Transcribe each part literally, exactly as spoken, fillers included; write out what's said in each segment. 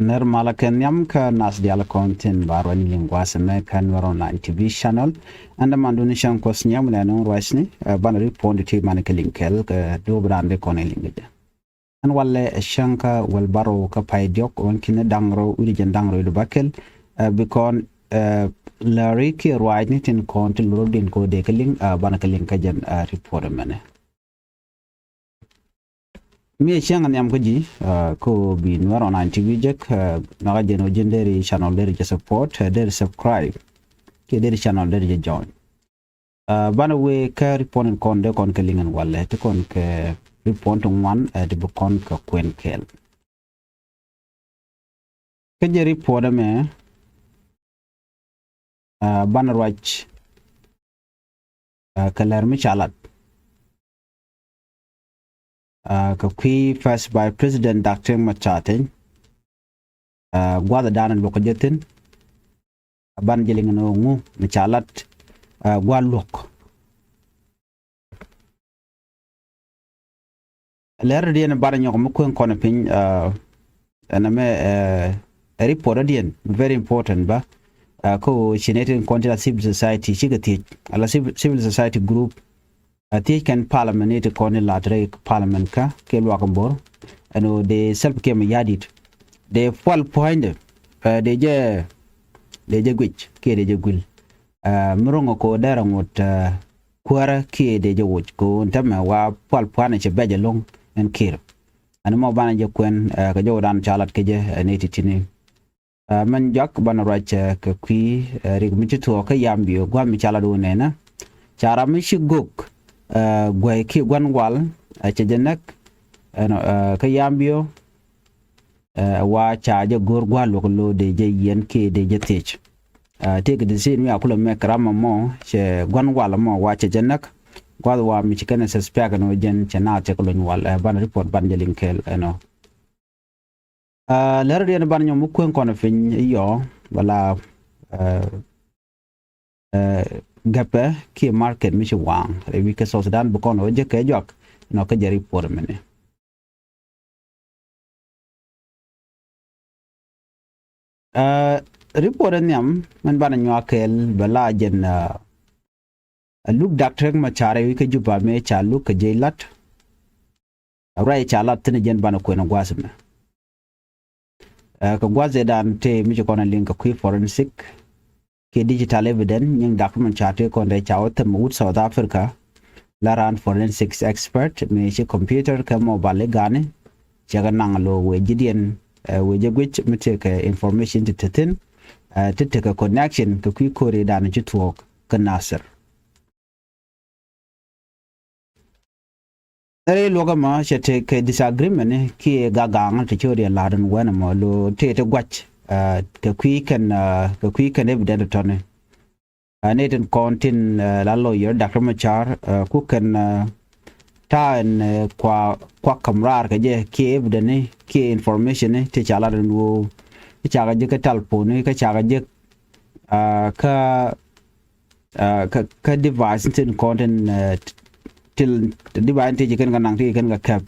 Nɛr malä kɛ nhiam kä nath diaal kɔn tin ba ruacni liŋ gua̱a̱th ɛmɛ kä Nuɛr Online T V channel. Ɛn dämandun cäŋ Kuɔth Nyiam lɛ nöŋ ruacni, ɛ, banɛ ri puɔ̱n ti ti man kɛ liŋ kɛɛl kɛ duɔ̱ɔ̱p dan di kɔn ɛ liŋ kɛ jɛ. Ɛn walɛ ɛ cäŋ kä wäl bärɔw kä pay diɔ̱k ɣän ki̱ni da̱ŋ rɛw wi̱cdɛ jiɛn da̱ŋ rɛw wi̱cdɛ bäkɛl, ɛ, bi kɔn, ɛ, lääri kiɛ ruacni tin kɔn ti lurä din kɛ ɣöö dee kɛ liŋ, ɛ, banɛ kɛ liŋ kä jɛn, ɛ, report ɛmɛnɛ. Mi ɛ cäŋ nhiam kä ji̱, ɛ, kä ɣöö bi Nuɛr Online T V jek, ɛ, nhɔakä jɛn ɣöö ji̱n deri channel deri jɛ support, ɛ, deri subscribe kiɛ deri channel deri jɛ join. Ɛ, banɛ wee kä report in kɔn dee kɔn kɛ liŋ ɛn walɛ ti kɔn kɛ report ti ŋuan, ɛ, ti bi kɔn kɛ kuɛn kɛɛl. Kä jɛ report ɛmɛ, ɛ, banɛ ruac, ɛ, kɛ lär mi ca lat, ɛ, kɛ kui̱ First Vice President Doctor Riek Machar Teny, ɛ, gua̱th dan luɔk kɛ jɛ thi̱n. Ɛ, banɛ jɛ liŋ ɛn ɣöö ŋu mi ca lat, ɛ, gua̱th luɔk. Lɛr diɛn banɛ nyɔk mi kueŋ kɔn piny, ɛ, ɛn ɛmɛ, ɛ, ɛ report diɛn very important bä, ɛ, kä ɣöö ci nɛy tin kɔn ti la civil society cikɛ thiec, ala civil, civil society group, ɛ, thiec kɛn parliament ni ti kɔn ti la ti rɛy parliament kä kiɛ luak in bo̱r, ɛn ɣöö dee Salva Kiir Mayardit dee pual pua̱nydɛ, ɛ, dee jɛ, dee jɛ guic kiɛ dee jɛ guil. Ɛ, mi ro̱ŋ ɛ ko̱ dɛr ɛ ŋot, ɛ, kuäärä kiɛ dee jɛ woc ko̱ tämɛ wa pual pua̱nɛ cɛ bɛc ɛlɔ̱ŋ ɛn Kiir. Ɛn mɔ banɛ jɛ kuɛn, ɛ, kɛ jɔwdan ca lat kɛ jɛ, ɛ, ni ti tini. Ɛ, mɛn jɔak banɛ ruac, ɛ, kɛ kui̱, ɛ, Riek mi ci thuɔɔk kä Yambio gua̱a̱th mi ca lat wä nɛnä. Ca ram mi ci gök, ɛ, guäy kiɛ gua̱n wal, ɛ, cɛ jɛ näk, ɛnɔ, ɛ, kä Yambio. Ɛ, wa ca jɛ go̱r gua̱a̱th luɔk lo̱o̱ dee jɛ yiɛn kiɛ dee jɛ thiec. Ɛ, tëëkɛ di thiec mi a kulɛ mɛk ram ɛmɔ cɛ gua̱n wal ɛmɔ wa cɛ jɛ näk. Gua̱a̱th wa mi ci kɛn ɛ suspect ɛn ɣöö jɛn cɛ naath cɛ kɛ lony wal, ɛ, banɛ report banɛ jɛ liŋ kɛɛl ɛnɔ. Ɛ, lär diɛn banɛ nyɔk mi kueŋ kɔn piny iɔ bala, ɛ, ɛ, gɛpɛ kiɛ market mi ci waŋ rɛy wi̱c kä South Sudan bi kɔn ɣöö jɛ kɛ juak nɔ kä jɛ report mini. Ɛ, report ɛ nhiam mɛn banɛ nyuak kɛɛl bɛ la jɛn, ɛ, ɛ luk Doctor Riek Machar ɛ wi̱c kä Juba mëë ca luk kɛ jiɛc la̱t. Ɛ ruac ca la̱t thi̱n ɛ jɛn banɛ kuɛn ɛ gua̱a̱th mɛ. Ɛ, kɛ gua̱a̱th ɛ dan tëë mi ci kɔn ɛ liŋ kɛ kui̱ forensic kiɛ digital evidence nyiŋ Doctor Machar tëë kɔn dee ca wä thɛm wut South Africa. La raan forensic expert mi ci computer kɛ mobile i̱ gani cɛ kɛ naŋ lo̱o̱ wee ji̱diɛn, ɛ, wee jɛ guic mi tëë kɛ information ti te thi̱n, ɛ, ti tekɛ connection kɛ kui̱ ko̱ri dan ci thuɔɔk kä Nasir. Nɛrɛ luɔk ɛmɔ cɛ tekɛ disagreement ni kiɛ gagaŋ ti ci ɣöö riɛn la̱r in wɛn ɛmɔ lo tëë ti gua̱c, ɛ, kɛ kui̱ kɛn, ɛ, kɛ kui̱ kɛn evident tɔni. Ɛ, ni tin kɔn tin, ɛ, la lawyer Doctor Machar, ɛ, ku kɛn, ɛ, ta̱a̱ ɛn, ɛ, kua, kua käm raar kɛ jɛ kiɛ evident ni kiɛ information ni ti ca lat in woo. Ti cakɛ jek kä telephone ni kä cakɛ jek, ɛ, kä, ɛ, kä, kä device tin kɔn tin, ɛ, til device ti ci kɛn kɛ naŋ ti ci kɛn kɛ kɛp.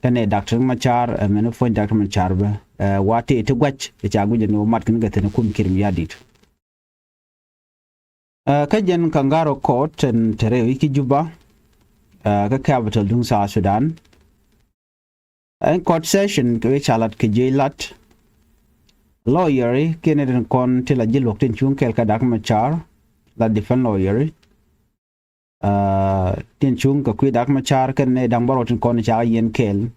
Kɛnɛ Doctor Machar, ɛ, mɛn puɔ̱ny Doctor Machar bä, ɛ, wa ti ti gua̱c ti ca guic ɛn woo mat kɛn kɛ thi̱n kum Kiir Mayardit. Ɛ, kä jɛn Kangaroo Court ɛn te rɛy wi̱c kä Juba, ɛ, kä capital duŋ South Sudan. Ɛn court session kɛ wee ca lat kɛ jiɛc lat. Lawyer kiɛ ni tin kɔn ti la ji̱ luɔ̱k tin cuŋ kɛɛl kä Doctor Machar, la defense lawyer. Ɛ, tin cuŋ kɛ kui̱ Doctor Machar kɛn ni da̱ŋ bärɔw tin kɔn ca yiɛn kɛɛl.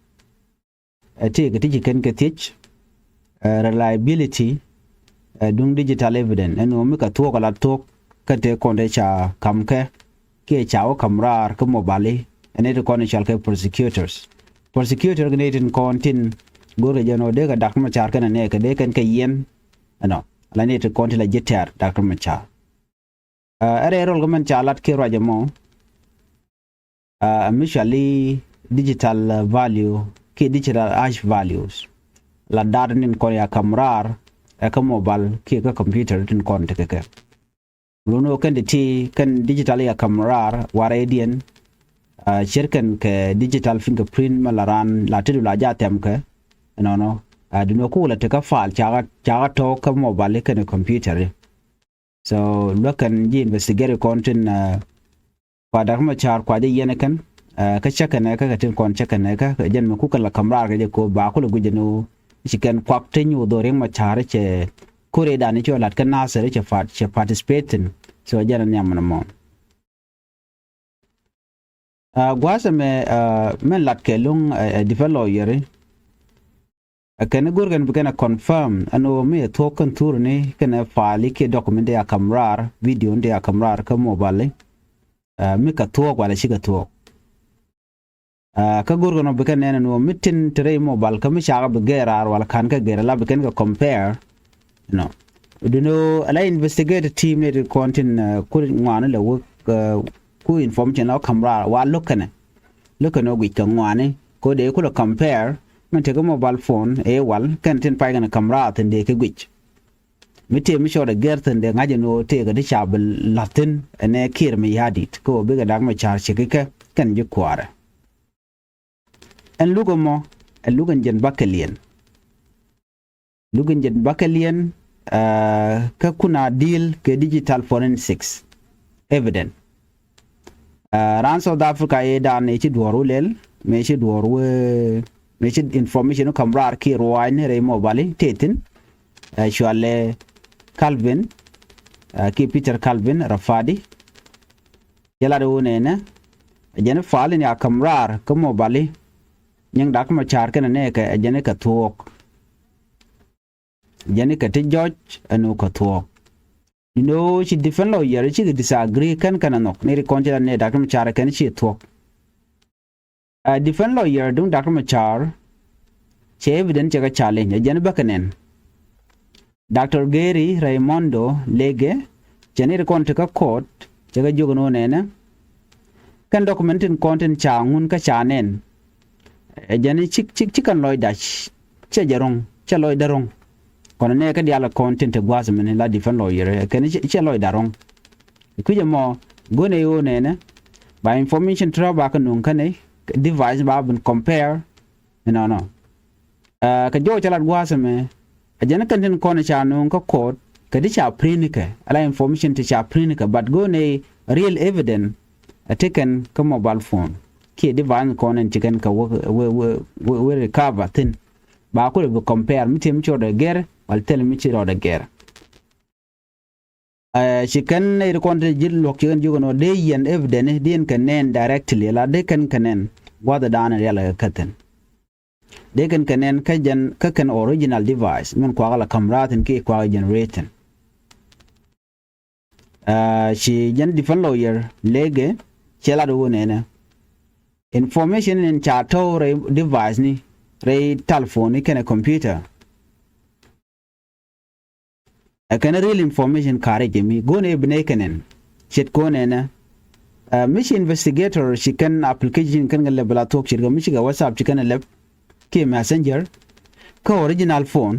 Ɛ, tëëkɛ ti ci kɛn kɛ thiec, ɛ, reliability, ɛ, duŋ digital evidence ɛn ɣöö mi kɛ thuɔ̱k ala thuɔ̱k kɛn tëë kɔn tëë ca ka̱m kɛ kiɛ ca wä ka̱m raar kä mobile. Ɛn ëë ti kɔn i̱ cɔal kɛ prosecutors. Prosecutor kɛ nɛy tin kɔn tin go̱o̱rkɛ jɛn ɣöö dee kɛ Doctor Machar kɛn ɛ nɛɛkɛ dee kɛn kɛ yiɛn ɛnɔ ala nɛy tin kɔn tin la ji̱ tɛ̈r Doctor Machar. Ɛ, ɛ rɛy rol kä mɛn ca lat kiɛ ruac ɛmɔ, ɛ, mi cɔal i̱ digital, ɛ, value kiɛ digital hash values. La data tin kɔn ya ka̱m raar ɛ kä mobile kiɛ kä computer tin kɔn tekɛ kɛ. Lun ɣöö kɛn ti ti kɛn digital ya ka̱m raar warɛydiɛn, ɛ, cier kɛn kɛ digital fingerprint mɛ la raan la ti du la ja thɛm kɛ. Ɛnɔnɔ. Ɛ, duŋni ku la tekä file ca kɛ, ca kɛ tɔ̱ kä mobile kɛnɛ computer. So luäk kɛn ji̱ investigate kɔn tin, ɛ, kua Doctor Machar kua jɛ yɛn kɛn, ɛ, kä cä kɛn ɛ kä kɛ tin kɔn cä kɛn ɛ kä jɛn mi ku kɛ la ka̱m raar kɛ jɛ ko ba ku lɛ guic jɛ ni ɣöö ci kɛn kuak ti nyuuth ɣöö Riek Machar cɛ ko̱r ëëdan i̱ cɔ la̱t kä Nasir cɛ part-, cɛ participate in. So jɛn ɛ nhiam ɛn ɛmɔ. Ɛ, gua̱a̱th ɛmɛ, ɛ, min lat kɛ lo̱ŋ, ɛ, ɛ, defense lawyer i̱. Ɛ kɛn i̱ go̱r kɛn bi kɛn ɛ confirm ɛn ɣöö mi ɛ thuɔ̱k kɛn thurni kɛn ɛ file i̱ kiɛ document dee a ka̱m raar, video dee a ka̱m raar kä mobile i̱. Ɛ, mi kɛ thuɔ̱k walɛ cikɛ thuɔ̱k. Ɛ, kä go̱r kɛn ɔ bi kɛn nɛn ɛn ɣöö mi tin te rɛy mobile kä mi cakɛ bi gɛr raar walɛ ka̱n kɛ gɛr ala bi kɛn kɛ compare. Nɔ. Duŋni ɣöö ala investigate team ni ti kɔn tin, ɛ, ku ŋuani lɛ wek, ɛ, ku information la ka̱m raar wa lo̱k kɛnɛ. Lo̱k kɛnɛ guic kɛ ŋuani. Ko dee ku lɛ compare. Min tekɛ mobile phone ëë wal kɛn tin pay kɛnɛ ka̱m raar thi̱n dee kɛ guic. Mi tëë mi cɔɔdɛ gɛr thi̱n dee ŋa̱c ɛn ɣöö tëëkɛ ti ca bi la̱th thi̱n ɛnɛ Kiir Mayardit. Kä ɣöö bikɛ Doctor Machar cɛ kɛ kɛ kɛn ji̱ kuaarɛ. Ɛn luk ɛmɔ, ɛn luk ɛn jɛn bäkɛliɛn. Luk ɛn jɛn bäkɛliɛn, ɛ, kä kun a deal kɛ digital forensics evidence. Ɛ, raan South Africa ëëdan ëë ci duɔ̱ɔ̱r wä lɛl, mëë ci duɔ̱ɔ̱r wä, mëë ci information wä ka̱m raar kiɛ ruaacni rɛy mobile tëë thi̱n, ɛ, cualɛ Calvin, ɛ, kiɛ Peter Calvin Rafadi. Cɛ lat ɣöö nɛnɛ, ɛ jɛn i̱ file in ca ka̱m raar kä mobile i̱ nyiŋ Doctor Machar kɛnɛ nɛɛkɛ, ɛ jɛn i̱ kɛ thuɔ̱k. Jɛn i̱ kɛ ti jɔc ɛn ɣöö kɛ thuɔ̱k. Duŋni ɣöö ci defense lawyer cikɛ disagree kɛn kɛn ɛ nhɔk ni ri kɔn ci la nɛɛ Doctor Machar kɛn ci thuɔ̱k. Ɛ, defense lawyer duŋ Doctor Machar cɛ evidence cɛ kɛ challenge, ɛ jɛn i̱ bäkɛ nɛn. Doctor Gary Raimondo Lege cɛ ni ri kɔn ti kä court cɛ kɛ jiök ɛn ɣöö nɛnɛ. Kɛn document tin kɔn tin ca ŋun kä ca nɛn. Ɛ jɛn i̱ cik, cik, cik kɛn lɔcda cɛ jɛ ro̱ŋ, cɛ lɔcdä ro̱ŋ. Kɔn nɛ kä diaal kɔn tin te gua̱a̱th mini la defense lawyer, ɛ kɛn cɛ, cɛ lɔcda ro̱ŋ. Kui̱c ɛmɔ, go̱n ɛ ɣöö nɛnɛ, ba information ti rɔ ba kɛ nuŋ kɛn ɛ, device ba bin compare, inɔnɔ. Ɛ, kɛ jɔw cɛ lat gua̱a̱th ɛmɛ, ɛ jɛn kɛn tin kɔn ca nuŋ kä court, kɛ ti ca print kɛ, ala information ti ca print kɛ, but go̱n ɛ real evidence, ɛ ti kɛn kä mobile phone. Kiɛ device kɔn ɛn ci kɛn kɛ wä, wä, wä, wä, wä recover thi̱n. Ba kulɛ bi compare, mi ti mi ci rɔɔdɛ gɛr, wala thil mi ci rɔɔdɛ gɛr. Ɛ, ci kɛn nɛy ti kɔn ti ji̱ luɔ̱k ci kɛn jiök ɛn ɣöö dee yɛn evidence, dee yɛn kɛ nɛn directly, la dee kɛn kɛ nɛn gua̱thdan rial kɛ kä thi̱n. Dee kɛn kɛ nɛn kä jɛn kä kɛn original device min kuakä la ka̱m raar thi̱n kiɛ kuakä generate thi̱n. Ɛ, ci jɛn defense lawyer Lege cɛ lat ɣöö nɛnɛ information in ca tɔ̱w rɛy device ni, rɛy telephone ni kɛnɛ computer. Ɛ kɛn real information ka̱rɛ jɛ mi go̱n ɛ bi nɛy kɛ nɛn. Ce̱tkɛ ɣöö nɛnɛ, ɛ, mi ci investigator ci kɛn application kɛn kɛ lɛp ala thuɔ̱k ce̱tkɛ mi ci kɛ WhatsApp ci kɛn ɛ lɛp kiɛ Messenger. Kä original phone,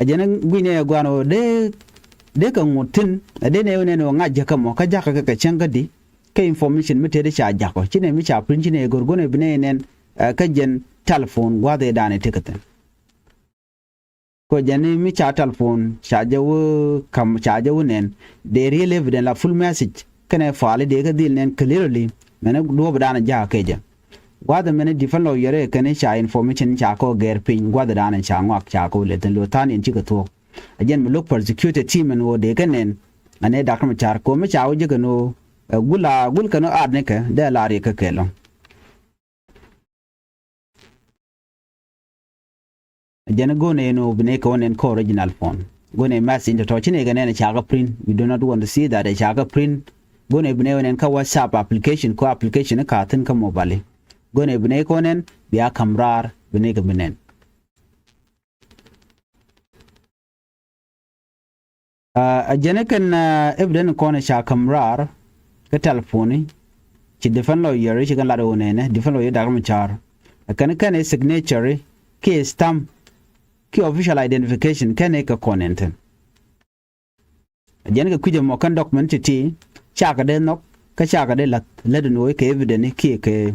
ɛ jɛn gui̱n ɛ gua̱a̱n ɣöö dee, dee kɛ ŋot thi̱n, ɛ dee nɛy ɣöö nɛn ɣöö ŋa̱c jäkä mɔ kä jakä kɛ kɛ cäŋ kädi. Kä information mi tëëdi ca jakä ci nɛy mi ca print ci nɛy go̱r go̱n ɛ bi nɛy nɛn, ɛ, kä jɛn telephone gua̱a̱th ëëdan ɛ tekɛ thi̱n. Kɔ jɛn ni mi ca telephone ca jɛ wä ka̱m ca jɛ wä nɛn. Dee real evidence la full message kɛnɛ file dee kä dhil nɛn clearly. Mɛni duɔ̱ɔ̱p dan ja̱a̱ kecä. Gua̱th mɛni defense lawyer kɛn ca information ca kɔ gɛr piny gua̱th dan ca ŋɔak ca kɔ lɛ thin lo than in cikɛ thuɔ̱k. A jɛn mi lo̱k prosecutor team ɛn ɣöö dee kɛ nɛn. Ɛn ɛ Doctor Machar kɔ mi ca wä jɛ kɛn ɣöö, ɛ, gul a gul kɛn ɣöö at nikɛ dee la riɛk kä kɛ lɔ̱ŋ. Jɛn go̱n en ɔ bi ne kɛ wä nɛn kä original phone. Go̱n en message tɔ̱tɔ̱ ci ne kɛ nɛn ca kɛ print. We do not want to see that ca kɛ print. Go̱n en bi ne wä nɛn kä WhatsApp application, kä application ka thin kä mobile. Go̱n en bi ne kɛ wä nɛn bia ka̱m raar bi ne kɛ bi nɛn. Aa, a jɛn kɛn, aa, evidence kɔn ca ka̱m raar kä telephone. Ci defense lawyer ci kɛn lat wä nɛnɛ, defense lawyer Doctor Machar. A kɛn kɛn signature kiɛ stamp kiɛ official identification kɛn kɛ kɔn ɛn thin. A jɛn kɛ kui̱c ɛmɔ kɛn document ti̱ti̱ cakɛ dee nhɔk kä cakɛ dee la̱th, lät ɛn ɣöö kɛ evidence kiɛ kɛ,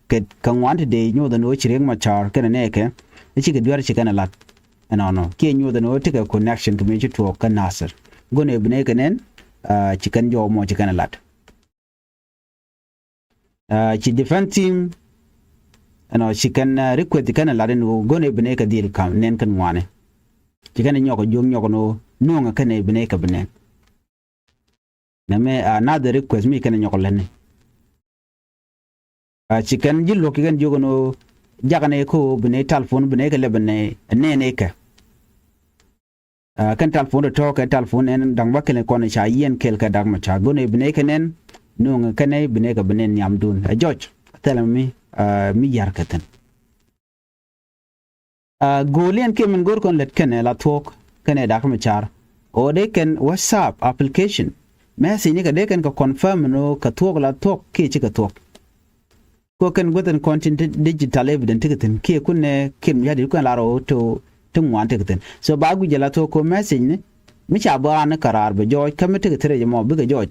kɛ, kɛ ŋuan ti dee nyoth ɛn ɣöö ci Riek Machar kɛnɛ nɛɛkɛ. I̱ cikɛ duer ci kɛn ɛ la̱th. Ɛnɔnɔ kiɛ nyuɔth ɛn ɣöö tekɛ connection kɛ mi ci tuɔɔk kä Nasir. Go̱n ɛ bi nɛy kɛ nɛn, ah, ci kɛn jɔw mɔ ci kɛn ɛ lat. Ah, ci defense team ɛnɔ ci kɛn, ah, request ci kɛn ɛ lat ɛn ɣöö go̱n ɛ bi nɛy kɛ dhil kam nɛn kɛn ŋuani. Ci kɛn ɛ nyɔk ɛ juɔ̱k nyɔk ɛn ɣöö nuɔ̱ŋɛ kɛn ɛ bi nɛy kɛ bi nɛn. Nɛmɛ, ah, another request mi kɛn ɛ nyɔk ɛ lätni. Ah, ci kɛn ji̱ luɔ̱k ci kɛn jiök ɛn ɣöö jakɛ nɛy kä ɣöö bi nɛy telephone bi nɛy kɛ lɛpɛ nɛy nɛn nɛy kɛ. Ah, kɛn telephone tɔ̱tɔ̱ kɛ telephone ɛn da̱ŋ bä kɛl kɔn ca yiɛn kɛɛl kɛ Dak Macar go̱n ɛ bi nɛy kɛ nɛn nuɔ̱ŋɛ kɛn ɛ bi nɛy kɛ bi nɛn nhiamdun. Ɛ jɔc thilɛ mi, ah, mi ya̱r kɛ thi̱n. Ah, go̱o̱liɛn kiɛ min go̱o̱r kɔn lät kɛnɛ la thuɔ̱k kɛnɛ Dak Macar. Ɣöö dee kɛn WhatsApp application message ni kɛ dee kɛn kɛ confirm ni ɣöö kɛ thuɔ̱k la thuɔ̱k kiɛ ci kɛ thuɔ̱k. Kɛ kɛn guäth ɛn kɔn tin digital evidence ti kɛ thi̱n kiɛ kun nɛ kiɛ mi ya̱di kun lar ɣöö to ti ŋuan ti kɛ thi̱n. So ba guic jɛ la thuɔ̱k kɛ message ni mi ca bä an kɛ raar bɛ jɔɔc kä mi ti kɛ thirɛ jɛ mɔ bikɛ jɔɔc.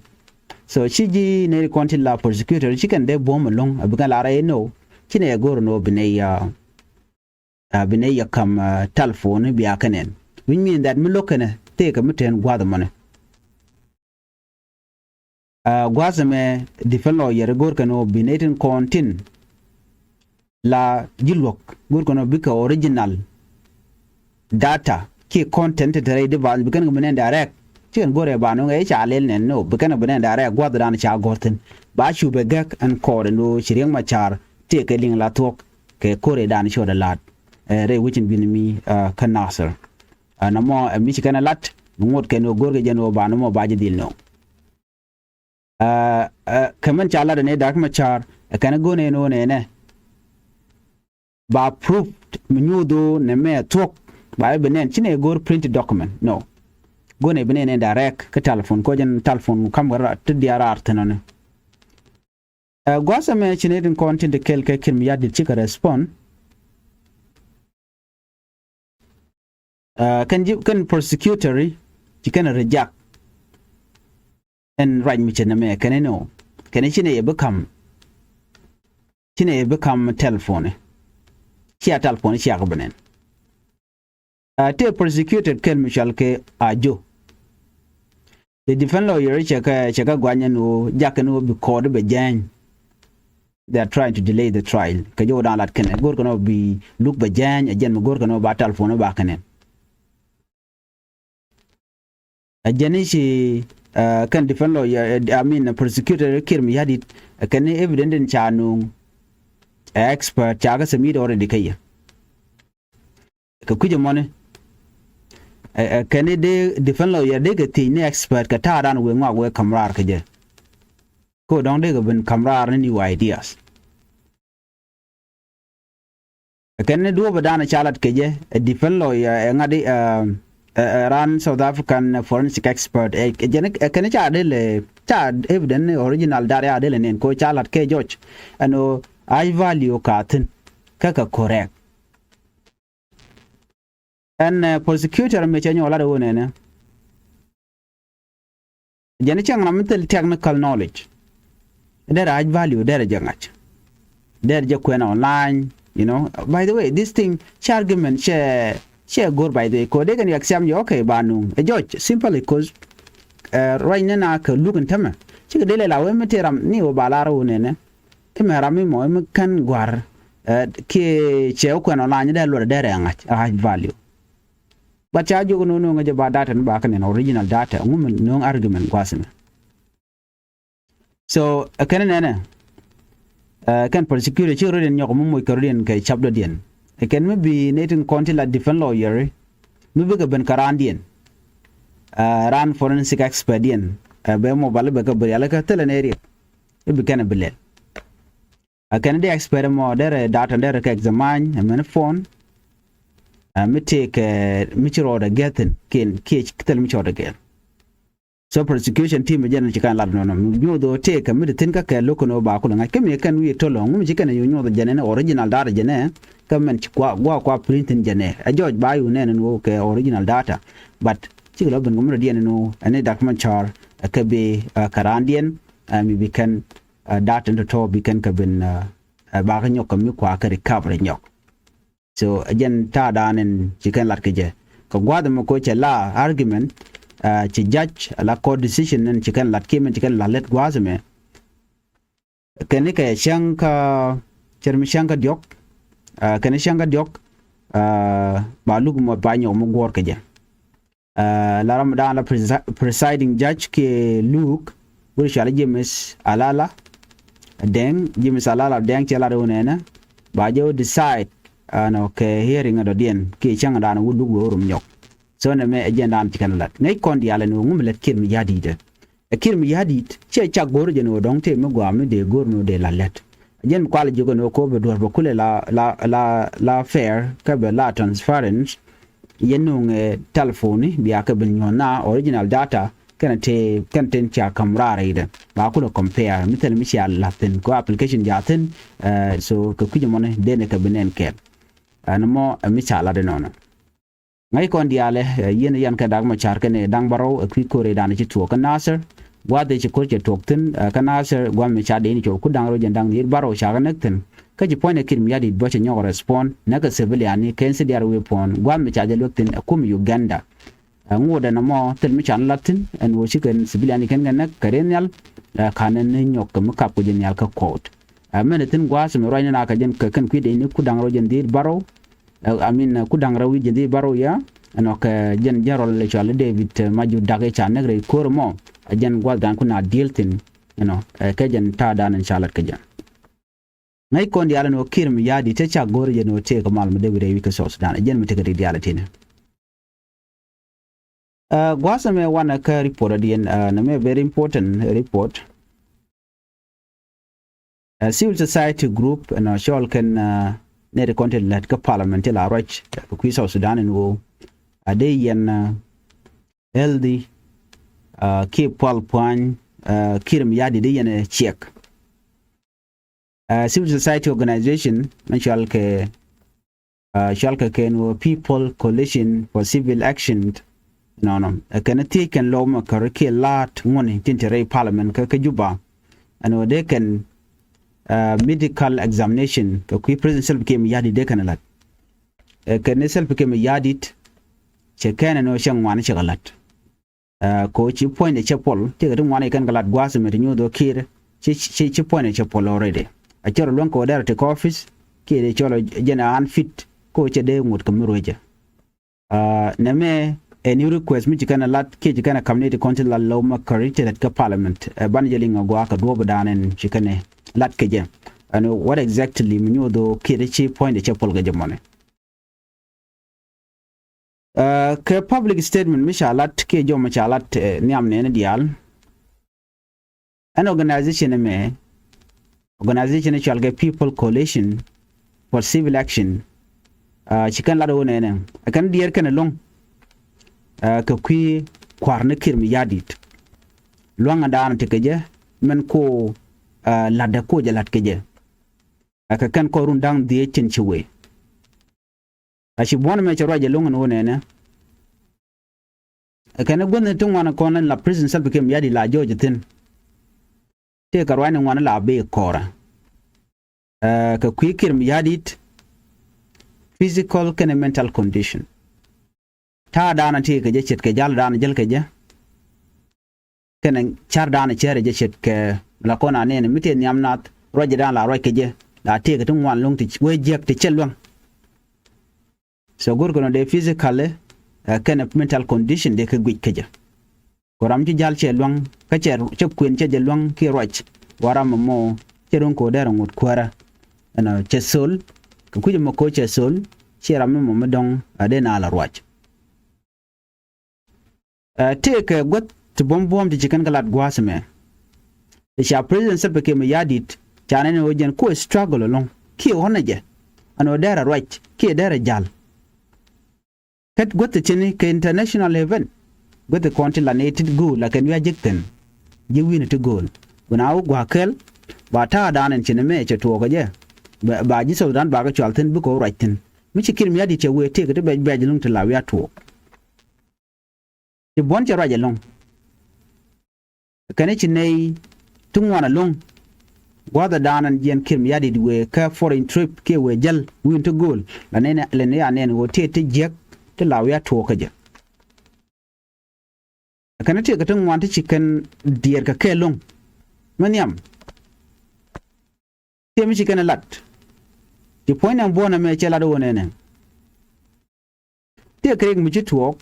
So ci ji̱ nɛy kɔn tin la prosecutor ci kɛn dee buɔ̱m ɛlɔ̱ŋ a bikɛn lar ɛ no ci nɛ ɛ go̱r ni ɣöö bi nɛy, ah, ah, bi nɛy yɛ ka̱m, ah, telephone bia kɛ nɛn. Which mean that mi lo̱k kɛnɛ tëëkɛ mi te ɛn gua̱a̱th ɛmɔni. Ah, gua̱a̱th ɛmɛ defense lawyer go̱o̱r kɛn ɣöö bi nɛy tin kɔn tin la ji̱ luɔ̱k go̱o̱r kɛn ɣöö bikɛ original data kiɛ content te te rɛy device bi kɛn kɛ bi nɛn direct. Ci kɛn go̱o̱r ɛ ba nöŋ ɛ ca lɛl nɛn ni ɣöö bi kɛn kɛ bi nɛn direct gua̱a̱th dan ca gɔ̱r thi̱n. Ba cu bɛ gɛk ɛn kɔɔr ɛn ɣöö ci Riek Macar tëëkɛ liŋ la thuɔ̱k kɛ ko̱r ëëdan ci ɣöö dee la̱t, eh, rɛy wec in bi̱n mi, ah, kä Nasir. Ah, nɔmɔ, eh, mi ci kɛn ɛ la̱t mi ŋot kɛn ɣöö go̱rkɛ jɛn ɣöö ba nɔmɔ ba ji̱ dhil nöŋ. Ah, ah, kɛ mɛn ca la̱t ɛ ni Dak Macar, eh, kɛn ɛ go̱n ɛn ɣöö nɛnɛ ba proof mi nyuuth ɣöö nɛmɛ thuɔ̱k ba ɛ bi nɛn ci nɛ go̱r print document. No. Go̱n ɛ bi nɛn ɛ direct kä telephone kɛ ɣöö jɛn telephone ka̱m kɛ ti diaal raar thi̱n ɔni. Ɛ, gua̱a̱th ɛmɛ ci nɛy tin kɔn tin te kɛɛl kɛ Kiir Mayardit cikɛ respond. Ɛ, kɛn ji̱, kɛn prosecutor ci kɛn reject ɛn ruac mi cɛ nɛmɛ kɛn inɔ kɛn ci nɛy ɛ bi ka̱m, ci nɛy ɛ bi ka̱m telephone. Cia telephone cia kɛ bi nɛn. Ɛ, tëë prosecutor kɛl mi cɔal kɛ Ajo. The defense lawyer cɛ kɛ, cɛ kɛ guany ɛn ɣöö jakɛ ni ɣöö bi kɔɔt bɛ jääny. They are trying to delay the trial. Kɛ jɔw dan lat kɛnɛ go̱o̱r kɛn ɣöö bi luk bɛ jääny, ɛ jɛn mi go̱o̱r kɛn ɣöö ba telephone ba kɛnɛ. Ɛ jɛn i̱ ci, ɛ, kɛn defense lawyer, ɛ, I mean, prosecutor Kiir Mayardit, ɛ, kɛn evidence in ca nuŋ, ɛ, expert ca kɛ submit already kä yɛ. Kɛ kui̱c ɛmɔni, ɛ, ɛ, kɛn i̱ dee defense lawyer dee kɛ thiec ni expert kɛ ta̱a̱ dan wëë ŋɔak wëë ka̱m raar kɛ jɛ. Kɛ ɣöö dɔ̱ŋ dee kɛ ben ka̱m raar ni new ideas. Kɛn ni duɔ̱ɔ̱p ɛ dan ca lat kɛ jɛ, ɛ, defense lawyer, ɛ, ŋa̱t i̱, ɛ, ɛ, ɛ, raan South African forensic expert, ɛ, ɛ, jɛn, ɛ, kɛn ca dee lɛ, ca evidence ni original data ca dee lɛ nɛn kɛ ɣöö ca lat kɛ judge ɛn ɣöö high value ka thi̱n kä kɛ correct. Ɛn, ɛ, prosecutor mi cɛ nyɔk lat ɛ ɣöö nɛnɛ. Jɛn cäŋ ram mi thil technical knowledge. Derɛ high value, derɛ jɛ ŋa̱c. Derɛ jɛ kuɛn online, you know. By the way, this thing, cɛ argument, cɛ, cɛ go̱r, by the way. Kɛ ɣöö dee kɛn yɛ accept jɛ, okay, ba nuŋ. Ɛ judge, simply 'cause, ɛ, ruac ni na kɛ luk in tämɛ. Cikɛ dee lɛ la wee mi tëë ram ni ɣöö ba lar ɣöö nɛnɛ. Kä mɛ ram mi mɔ mi kän gua̱r, ɛ, kiɛ cɛ wä kuɛn online dee luɔt dee rɛɛ ŋa̱c, a high value. But ca jiök ni wä no̱o̱ŋ jɛ ba data ni ba kɛ nɛn original data, ŋu mi no̱o̱ŋ argument gua̱th mɛ. So, ɛ, kɛn nɛnɛ, ɛ, kɛn prosecutor ci rɔ̱diɛn nyɔk mi moc kɛ rɔ̱diɛn kɛ cap dɔ̱diɛn. Ɛ kɛn mi bi nɛy tin kɔn ti la defense lawyer, mi bikɛ ben kɛ raandiɛn. Ɛ, raan forensic expert diɛn, ɛ, bɛ mɔ bal bɛ kɛ bi rialikä thilɛ nɛy riɛk. I̱ bi kɛn ɛ bi lɛl. Ɛ kɛn dee expert mɔ derɛ data derɛ kɛ examine ɛ mɛn phone. Ɛ mi tëëkɛ mi ci rɔɔdɛ gɛthin kiɛn kiɛ thil mi ci rɔɔdɛ gɛth. So prosecution team jɛn ci kan lat nɔnɔ mi nyuɔth ɣöö tëëkɛ mi ti thi̱n kä kɛ lo̱k kɛn ɣöö ba kulɛ ŋa̱c kä mi kɛn wi̱i̱ tɔl ɣöö ŋu mi ci kɛn yu nyuɔth jɛn ɛn original data jɛn ɛ kä mɛn ci kua gua kua print thi̱n jɛn ɛ. Ɛ judge ba yu nɛn ɛn ɣöö kɛ original data. But cikɛ lɔ ben kɛ mi rɔ diɛn ɛn ɣöö ɛn i̱ Doctor Machar ɛ kɛ bi, ɛ, kɛ raandiɛn, ɛ, mi bi kɛn, ɛ, data in tɔ̱tɔ̱ bi kɛn kɛ ben, ɛ, ɛ, bakɛ nyɔk kɛ mi kua kɛ recovery nyɔk. So ɛ jɛn ta̱a̱ da̱a̱n ɛn ci kɛn lat kɛ jɛ. Kɛ gua̱a̱th ɛmɔ kɛ cɛ la argument, ci judge ala court decision ɛn ci kɛn lat kiɛ min ci kɛn lat lät gua̱a̱th ɛmɛ. Kɛn ni kɛ cäŋ kä, cär mi cäŋ kä diɔ̱k, kɛn ni cäŋ kä diɔ̱k, ba luk mɔ ba nyɔk mi guɔ̱ɔ̱r kɛ jɛ. La ram dan la presiding judge kiɛ luk wur cual James Alala Deng, James Alala Deng cɛ lat wun ɛnɛ ba jɛ wä decide ɛnɔ kɛ hearing ɛ dɔ̱diɛn kiɛ cäŋ dan wä luk wä rum nyɔk. So nɛ mɛ ɛ jɛn dan ci kɛn lat ŋäc kɔn diaal ɛn wä ŋum lät Kiir Mayardit. Ɛ Kiir Mayardit ciɛ cak go̱o̱r jɛn ɣöö dɔ̱ŋ tëë mi gɔaa mi dee go̱o̱r ni ɣöö dee la lät. Ɛ jɛn mi kual jiök ɛn ɣöö ko̱o̱p bɛ duɔ̱ɔ̱r bɛ kulɛ la la la la fair kä bɛ la transparent. Yɛn nuŋ ɛ telephone bia kɛ ben nyuɔ̱n na original data kɛnɛ tëë kɛnɛ tëë ca ka̱m raar rɛydɛ ba kulɛ compare mi thil mi cia la̱th thi̱n kɛ application jaath thi̱n. So kɛ kui̱c ɛmɔni dee ni kɛ bi nɛn kɛɛl. Ɛn ɛmɔ ɛ mi ca lat inɔnɔ. Ŋäc kɔn diaalɛ, yien yan kɛ Dak Macar kɛnɛ Daŋ Barɔw ɛ kui̱ ko̱r ëëdan ci tuɔɔk kä Nasir. Gua̱a̱th ëë ci ko̱r cɛ tuɔɔk thi̱n kä Nasir gua̱a̱th mi ca dee ni cop ku Daŋ Rɔw jɛn Daŋ Dhiet Barɔw ca kɛ näk thi̱n. Kä ci puɔ̱nydɛ Kiir Mayardit bä cɛ nyɔk respond näk kɛ civilian ni kɛ N C D R weapon gua̱a̱th mi ca jɛ luek thi̱n ɛ kum Uganda. Ŋuudɛ nɔmɔ thil mi can lat thi̱n ɛn ɣöö ci kɛn civilian ni kɛn kɛ näk kɛ ri nhial. Kanɛ ni nyɔk kɛ mi kap kɛ jɛ nhial kä court. Mɛn thi̱n gua̱a̱th mi ruacni na kɛ jɛn kɛ kɛn kui̱ dee ni ku Daŋ Rɔw jɛn Dhiet Barɔw. I mean ku Daŋ Rɔw wi̱c jɛn Dhiet Barɔw ya. Ɛnɔ kɛ jɛn general lɛ cual David Majur Dak ɛ ca näk rɛy ko̱r mɔ. Ɛ jɛn gua̱th dan ku na deal thi̱n. Ɛnɔ kɛ jɛn ta̱a̱ dan ɛn ca lat kɛ jɛn. Ŋäc kɔn diaal ɛn ɣöö Kiir Mayardit te cak go̱o̱r jɛn ɣöö tëëk kɛ mal mi dee wi̱i̱ rɛy wi̱i̱ kɛ South Sudan ɛ jɛn mi tekɛ ri diaal ɛ ti̱ni. Gua̱a̱th ɛmɛ wanɛ kä report adiɛn nɛ mɛ very important report. Civil society group ɛn ɔ cɔɔl kɛn nɛy ti kɔn ti lät kä parliament ti la ruac kɛ kui̱ South Sudan ɛn ɣöö a dee yɛn healthy kiɛ pual pua̱ny Kiir Mayardit dee yɛn ɛ ciɛk. Civil society organization mɛ cɔal kɛ cɔal kɛ kɛn wä People Coalition for Civil Action. Nɔnɔ ɛ kɛn thiec kɛn lɔw mɛ käri kiɛ la̱a̱t ŋuɔ̱ni tin te rɛy parliament kä kä Juba. Ɛn wä dee kɛn medical examination kɛ kui̱ President Salva Kiir Mayardit dee kɛn lat. Ɛ kɛn ni Salva Kiir Mayardit cɛ kɛn ɛn wä cɛ ŋuan cɛ kɛ lat. Ko ci puɔ̱nydɛ cɛ puɔl tëëkɛ ti ŋuan ikɛn kɛ lat gua̱a̱th ɛmɛ ti nyuuth ɔ Kiir. Ci puɔ̱nydɛ cɛ puɔl already. A cɔr luäŋ kɛ wä dɛr ti kɛ office kiɛ dee cɔl jɛn an fit ko cɛ dee ŋut kɛ mi ruecɛ. Nɛ mɛ ɛ new request mi ci kɛn a lat kiɛ ci kɛn a kam ni ti kɔn ti lat low ma käri ti lät kä parliament ɛ ban jɛ liŋ a gua̱a̱ kɛ duɔ̱ɔ̱p dan ɛn ci kɛn ɛ lat kɛ jɛ. Ɛn what exactly mi nyuuth ɔ Kiir ci puɔ̱nydɛ cɛ puɔl kɛ jɛ mɔnɛ. Kɛ public statement mi ca lat kiɛ jɔmɔ ca lat nhiam nɛɛni diaal. Ɛn organization ɛmɛ, organization ɛ cɔal kɛ People Coalition for Civil Action. Ci kɛn lat ɣöö nɛɛnɛ ɛ kɛn diɛɛr kɛn ɛlɔ̱ŋ kɛ kui̱ kua̱r ni Kiir Mayardit. Lua̱ŋ ɛ daanɔ ti kɛ jɛ mɛn ko latdɛ ko jɛ lat kɛ jɛ. Ɛ kɛ kɛn kɔr run da̱ŋ dhiec cin ci wee. A ci buɔ̱n mɛ cɛ ruac ɛlɔ̱ŋ ɛn ɣöö nɛnɛ. Ɛ kɛn ɛ guäthni ti ŋuan kɔn la President Salva Kiir Mayardit la jɔɔc thi̱n. Tëëkɛ ruacni ŋuan la bee kɔrɛ. Ɛ kɛ kui̱ Kiir Mayardit physical kɛnɛ mental condition. Ta̱a̱ daanɔ tëëkɛ jɛ ce̱tkɛ jal daanɔ jäl kɛ jɛ. Kɛnɛ car daanɔ cɛrɛ jɛ ce̱tkɛ la kɔn anɛn mi tëë nhiam nath ruacɛ daanɔ la ruac kɛ jɛ la tëëkɛ ti ŋuan lo̱ŋ ti wee jiäk ti cɛ luäŋ. So go̱rkɛ nɔ dee physically kɛnɛ mental condition dee kɛ guic kä jɛ. Kɛ ram ci jal cɛ luäŋ kä cɛ cɛ kuën cɛ jɛ luäŋ kiɛ ruac wa ram mɔ cɛ ro̱ŋ kɛ wä dɛr ŋot kuäärä. Ɛnɔ cɛ thol kɛ kui̱c mɔ ko̱ cɛ thol ciɛ ram mɔ mi dɔ̱ŋ a dee na la ruac. Tëëkɛ guäth ti buɔ̱m buɔ̱m ti ci kɛn kɛ lat gua̱a̱th ɛmɛ. Ti ca President Salva Kiir Mayardit ca nɛn ɛ ɣöö jɛn kuɛ struggle ɛlɔ̱ŋ kiɛ ɣɔ̱nɛ jɛ ɛn ɣöö dɛrɛ ruac kiɛ dɛrɛ jal. Kɛ guäth ti cini kɛ international event guäth ti kɔn ti la ni ti gööl la kɛn wi̱i̱ a jek thi̱n. Ji̱ wi̱i̱ni ti gööl wun a wä gua̱a̱k kɛl ba ta̱a̱ da̱a̱n ɛn cini mɛ cɛ tuɔɔk kɛ jɛ. Ba ji̱ South Sudan ba kɛ cual thi̱n bikɛ wä ruac thi̱n mi ci Kiir Mayardit cɛ wee tëëkɛ ti bɛc bɛc ɛlɔ̱ŋ ti la wi̱i̱ a tuɔɔk. Ci buɔ̱n cɛ ruac ɛlɔ̱ŋ. Kɛn ci nɛy ti ŋuan ɛlɔ̱ŋ. gua̱a̱th ɛ da̱a̱n ɛn jiɛn Kiir Mayardit wëë kä foreign trip kiɛ wëë jäl wi̱i̱n ti gööl la nɛn lɛ ni anɛn ɣöö tëë ti jiäk ti la wi̱i̱ a tuɔɔk kä jɛ. Kɛn ti tiɛɛk kɛ ti ŋuan ti ci kɛn diɛɛr kɛ kɛ lo̱ŋ mi nhiam. Tiɛɛ mi ci kɛn ɛ lat ci puɔ̱ny nɛn buɔ̱n ɛmɛ cɛ lat ɣöö nɛnɛ. Tiɛɛk kɛ rik mi ci tuɔɔk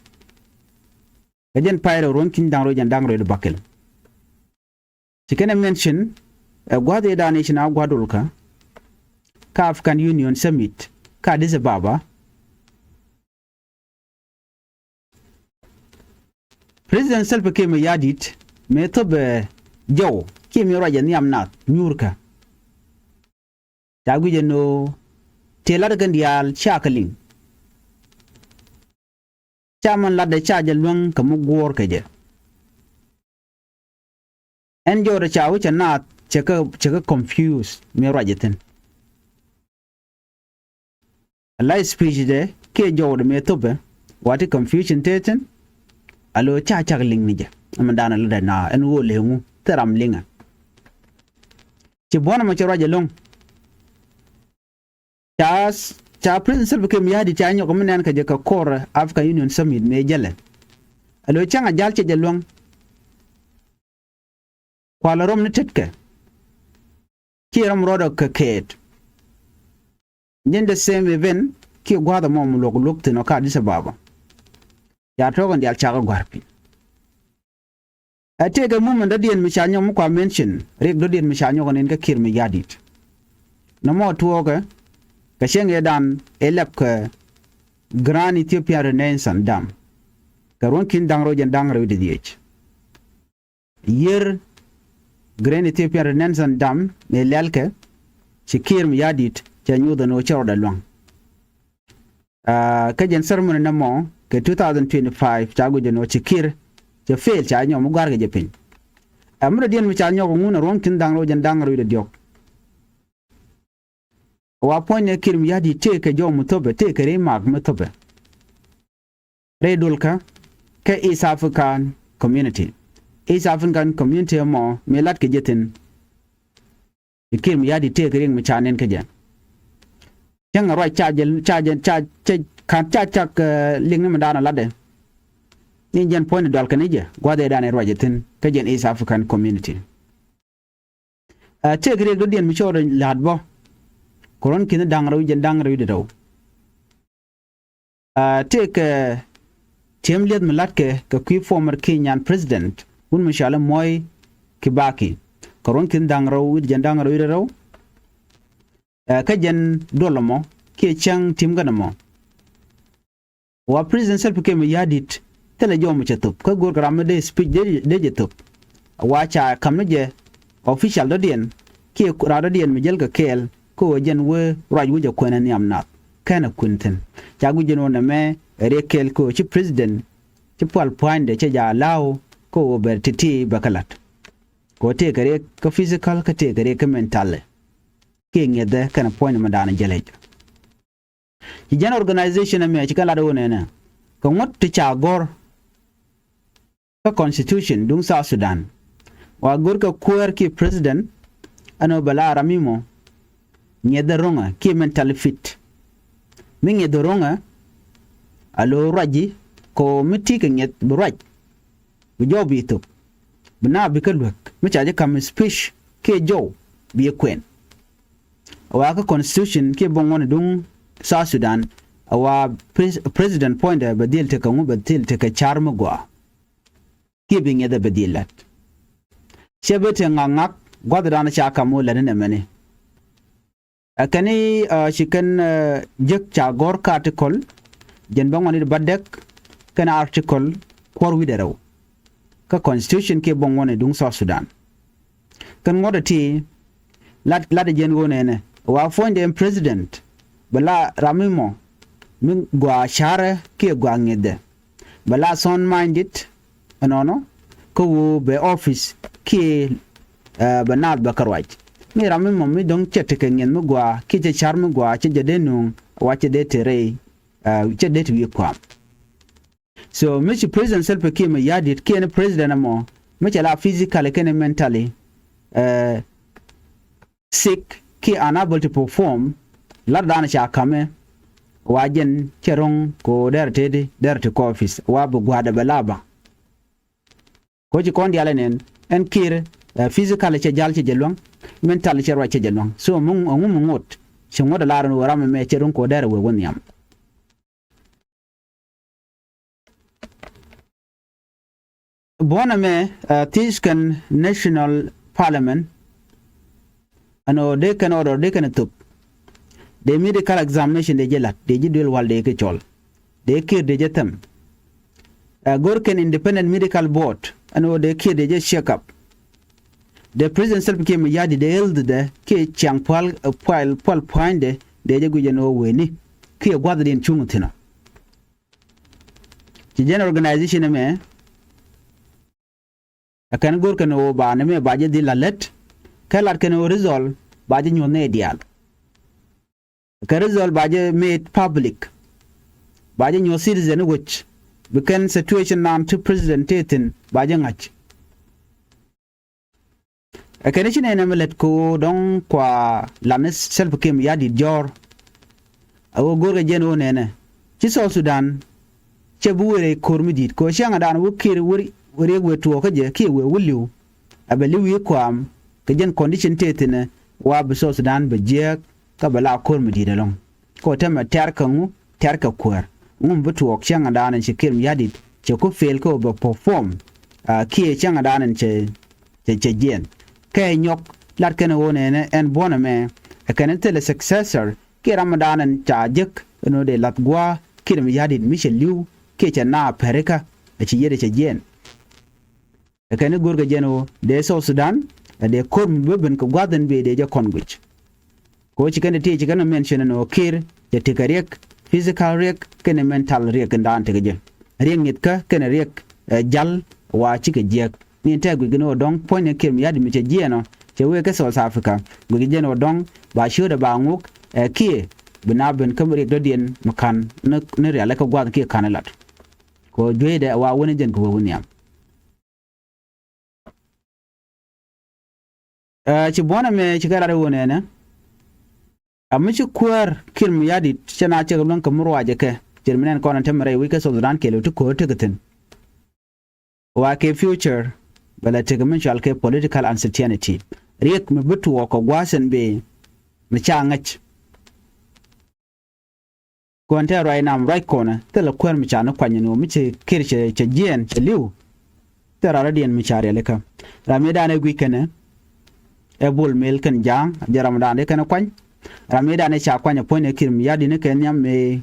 kɛ jɛn pay rɛw ruɔ̱n ki̱ny da̱ŋ rɛw jɛn da̱ŋ rɛw di bakɛl. Ci kɛn ɛ mention ɛ gua̱a̱th ëëdan i̱ ci na gua̱a̱th dol kä kä African Union Summit kä Addis Ababa. President Salva Kiir Mayardit mëë thöpɛ jɔw kiɛ mëë ruacɛ nhiam nath nyuurkä. Ca guic ɛn ɣöö tëë lat kɛn diaal ca kɛ liŋ. Ca mɛn latdɛ ca jɛ luäŋ kɛ mi guɔ̱ɔ̱r kɛ jɛ. Ɛn jɔwdɛ ca wi̱c ɛ naath cɛ kä cɛ kä confuse mëë ruacɛ thi̱n. A la speech dɛ kiɛ jɔwdɛ mëë thöpɛ wa ti confusion tëë thi̱n. A lo̱ ca cak liŋ ni jɛ ɛmɛ da̱a̱n a latdɛ na ɛn ɣöö lëëŋu thil ram liŋɛ. Ci buɔ̱n ɛmɔ cɛ ruac ɛlɔ̱ŋ. Ca ca President Salva Kiir Mayardit ca nyɔk mi nɛn kɛ jɛ kɛ kɔr African Union Summit mëë jälɛ. Ɛ lo̱ cäŋ a jal cɛ jɛ luäŋ. Kualɛ rɔm ni tetkɛ kiɛ rɔm rɔɔdɛ kɛ kɛɛt. Jɛn the same event kiɛ gua̱a̱th ɛmɔ mi luɔk luɔk thi̱n ɔ kä Addis Ababa. Ca tɔ̱ɔ̱k ɛn diaal cakɛ gua̱r piny. Ɛ tëëkɛ movement dɔ̱diɛn mi ca nyɔk mi kua mention riɛk dɔ̱diɛn mi ca nyɔk ɛ nɛn kä Kiir Mayardit. Nɔmɔ tuɔɔkɛ kɛ cäŋ ëëdan ëë lɛp kɛ Grand Ethiopian Renaissance Dam kɛ ruɔ̱n ki̱n da̱ŋ rɛw jɛn da̱ŋ rɛw wi̱cdɛ dhieec. Yiër Grand Ethiopian Renaissance Dam mëë lɛlkɛ ci Kiir Mayardit cɛ nyuuth ɛn ɣöö cɛ rɔɔdɛ lua̱ŋ. Kä jɛn ceremony nɛmɔ kɛ two thousand twenty-five ca guic ɛn ɣöö ci Kiir cɛ fail ca nyɔk mi gua̱rkɛ jɛ piny. Ɛ mi dɔ̱diɛn mi ca nyɔk ɛ ŋun ɛ ruɔ̱n ki̱n da̱ŋ rɛw jɛn da̱ŋ rɛw wi̱cdɛ diɔ̱k. Wa puɔ̱nynɛ Kiir Mayardit tëëkɛ jɔw mi thöpɛ tëëkɛ rɛy mak mi thöpɛ. Rɛy dol kä kä East African Community. East African Community ɛmɔ mi latkɛ jɛ thi̱n. Ci Kiir Mayardit tëëkɛ riɛk mi ca nɛn kä jɛ. Cäŋ a ruac ca jɛ ca jɛ ca cɛ ka̱n ca cak liŋ ni mi da̱a̱n a latdɛ. Ni jɛn puɔ̱nyni dual kɛ ni jɛ gua̱th ëëdan ɛ ruac ɛ thi̱n kä jɛn East African Community. Ɛ tëëk riɛk dɔ̱diɛn mi cɔɔr la̱a̱t bä kɛ ruɔ̱n ki̱n da̱ŋ rɛw jɛn da̱ŋ rɛw wi̱cdɛ rɛw. Ɛ tëëkɛ ti̱em li̱eth mi la̱tkɛ kɛ kui̱ former Kenyan president wun mi cɔal i̱ Moi Kibaki kɛ ruɔ̱n ki̱n da̱ŋ rɛw wi̱cdɛ jɛn da̱ŋ rɛw wi̱cdɛ rɛw. Ɛ kä jɛn duɔl ɛmɔ kiɛ cäŋ ti̱em kɛn ɛmɔ. Wa President Salva Kiir Mayardit thilɛ jɔw mi cɛ thöp kä go̱o̱rkɛ ram mi dee speech dee dee jɛ thöp. Wa ca ka̱m ni jɛ official dɔ̱diɛn kiɛ raan dɔ̱diɛn mi jäl kɛ kɛɛl kä ɣöö jɛn wee ruac wec ɛ kuɛn ɛ nhiam nath kɛn ɛ kuën thi̱n. Ca guic jɛn ɣöö nɛmɛ ɛ riɛk kɛɛl kä ɣöö ci president ci pual pua̱nydɛ cɛ ja̱ la̱a̱w kä ɣöö bɛ ti̱ti̱ bɛ kä la̱t. Kɛ ɣöö tëëkɛ riɛk kä physical kä tëëkɛ riɛk kä mentally. Kiɛ ŋi̱ethɛ kɛn puɔ̱ny nɛmɛ da̱a̱n jälɛ jɛ. Ci jɛn organization ɛmɛ ci kɛn lat ɣöö nɛnɛ kɛ ŋuɔ̱t ti ca gɔ̱r kä constitution duŋ South Sudan. Wa go̱r kɛ kuäär kiɛ president ɛn ɣöö bɛ la ram imɔ ŋiɛth ɛ ro̱ŋɛ kiɛ mentally fit. Mi ŋiɛth ɛ ro̱ŋɛ a lo̱o̱ ruac ji̱ kɛ ɣöö mi ti̱i̱ kɛ ŋiɛth bi ruac. Bi jɔw bi thop bi na bi kä luek mi ca ji̱ ka̱m speech kiɛ jɔw bi kuɛn. A wa kä constitution kiɛ buɔ̱ŋ ŋuɔ̱n duŋ South Sudan a wa pres- president puɔ̱nydɛ bɛ dhil tekɛ ŋu bɛ dhil tekɛ car mi gɔaa. Kiɛ bi ŋiɛthɛ bɛ dhil la̱t. Cɛ bi te ŋak ŋak gua̱thdan ca ka̱m wä la̱t ni nɛmɛni. Ɛ kɛn i̱ ci kɛn jek ca gɔ̱r kä article jɛn bä ŋuɔ̱n i̱ bädäk kɛn article kuɔr wi̱cdɛ rɛw kä constitution kiɛ buɔ̱ŋ ŋuɔ̱n i̱ duŋ South Sudan. Kɛn ŋuɔ̱t ɛ ti lat lat ɛ jɛn ɣöö nɛnɛ wa puɔ̱nydɛ ɛn president bɛ la ram imɔ mi gɔaa ca̱rɛ kiɛ gɔaa ŋi̱ethɛ. Bɛ la sound minded ɛnɔnɔ kä ɣöö bɛ office kiɛ bɛ naath bɛ kä ruac. Mi ram mi mɔ mi dɔ̱ŋ cɛ tekɛ ŋi̱eth mi gɔaa kiɛ cɛ ca̱r mi gɔaa cɛ jɛ dee nuŋ wa cɛ dee te rɛy cɛ dee te wi̱i̱ kua̱a̱m. So mi ci president Salva Kiir Mayardit kiɛ ni president ɛmɔ mi cɛ la physically kiɛ ni mentally. sick kiɛ unable to perform, lat dan ca kamɛ, wa jɛn cɛ ro̱ŋ ko derɛ teti derɛ ti kɔfis wa bi gua̱dɛ bɛ la baŋ. Ko ci kɔn dial ɛnɛn ɛn Kiir, eh, physical cɛ jal cɛ jɛ luäŋ, mental cɛ ruac cɛ jɛ luäŋ. So ɛŋu mi ŋot, cɛ ŋot ɛ lar ɛn ɣöö ram ɛmɛ cɛ ro̱ŋ ko derɛ wee wä nhiam. Buɔ̱n ɛmɛ, uh, thiec kɛn National Parliament ɛn ɣöö dee kɛn order dee kɛn thop. Dee medical examination dee jɛ la̱t, dee ji̱ duel wal dee kɛ cɔl. Dee Kiir dee jɛ thɛm. Uh, go̱r kɛn Independent Medical Board ɛn ɣöö dee Kiir dee jɛ check up. Dee President Salva Kiir Mayardit dee health dɛ kiɛ ciaŋ pual, uh, pual, pual pua̱nydɛ dee jɛ guic ɛn ɣöö weni kiɛ gua̱thdiɛn cuŋ thi̱n ɔ. Ci jɛn organization ɛmɛ ɛ kɛn go̱r kɛn ɣöö ba nɛmɛ ba jɛ dhil la lät, kɛ lat kɛn ɣöö result ba jɛ nyuɔ̱th nɛy diaal. Kɛ result ba jɛ made public, ba jɛ nyuɔ̱th citizen wec, bi kɛn situation nan ti president tëë thi̱n ba jɛ ŋa̱c. Ɛ kɛn i̱ ci nɛnɛ mi lät kɛ ɣöö dɔ̱ŋ kua lan i̱ Salva Kiir Mayardit jɔ̱ɔ̱r. A ɣöö go̱rkɛ jɛn ɣöö nɛnɛ ci South Sudan cɛ bi wëë rɛy ko̱r mi di̱i̱t kɛ ɣöö ciaŋdan wä Kiir wä riek wëë tuɔɔk kä jɛ kiɛ wëë wä li̱w. A bɛ li̱w i̱ kuaam kɛ jɛn condition tëë thi̱n ɛ wa bi South Sudan bɛ jiääk kä bɛ la ko̱r mi di̱i̱t ɛlɔ̱ŋ. Kɛ ɣöö täämɛ tɛ̈r kɛ ŋu, tɛ̈r kɛ kuäär. Ŋu mi bi tuɔɔk ciaŋdan in ci Kiir Mayardit cɛ ku fail kɛ ɣöö bɛ perform, ah, kiɛ ciaŋdan in cɛ, cɛ, cɛ jiɛɛn. Kɛ nyɔk lat kɛn ɣöö nɛnɛ ɛn buɔ̱n ɛmɛ ɛ kɛn in thilɛ successor kiɛ ramdan in ca jek ɛn ɣöö dee lath gua̱a̱ Kiir Mayardit mi cɛ li̱w kiɛ cɛ na America ɛ ci yiëëdɛ cɛ jiɛɛn. Ɛ kɛn i̱ go̱rkɛ jɛn ɣöö dee South Sudan ɛ dee ko̱r mi bä ben kɛ gua̱th in bëë dee jɛ kɔn guic. Kɛ ɣöö ci kɛn ti ti ci kɛn mention ɛn ɣöö Kiir cɛ tekɛ riɛk, physical riɛk kɛnɛ mental riɛk in daan tekɛ jɛ. Riɛk ŋi̱thkä kɛnɛ riɛk, eh, jal wa cikɛ jiääk. Ni in tɛk guic kɛn ɣöö dɔ̱ŋ puɔ̱ny ni Kiir Mayardit mi cɛ jiɛɛn ɔ cɛ wëë kä South Africa. Guic jɛn ɣöö dɔ̱ŋ ba ciötdɛ ba ŋuk, eh, kiɛ bi na ben kä riɛk dɔ̱diɛn mi ka̱n ni, ni rialikä gua̱th kiɛ ka̱n ilat. Kɛ ɣöö jueydɛ wa wen in jɛn kɛ wee wä nhiam. Ɛ, ci buɔ̱n ɛmɛ ci kɛ lat i̱ ɣöö nɛnɛ a mi ci kuäär Kiir Mayardit cɛ na cɛ kɛ luäŋ kɛ mi ruacɛ kɛ cir mi nɛn kɔn ɛn tɛmɛ rɛy wi̱c kä South Sudan kɛɛliw ti ko̱o̱r tekɛ thi̱n. Wa kɛ future bɛ lɛ tekɛ mi cual kɛ political uncertainty. Riɛk mi bi tuɔɔk kɛ gua̱a̱th ɛn bëë mi ca ŋäc. Kuɔn te ruac nam ruac kɔnɛ thilɛ kuäär mi ca ni kuany ni ɣöö mi ci Kiir cɛ, cɛ jiɛɛn cɛ li̱w. Thilɛ ram rɔ̱diɛn mi ca rialikä. Ram mi danɛ guic kɛnɛ ɛ Bol Mel kɛn Ja̱a̱ŋ, jɛ ram danɛ kɛnɛ kuany. Ram mi danɛ ca kuany ɛ puɔ̱ny ɛ Kiir Mayardit ni kɛ nhiam mi,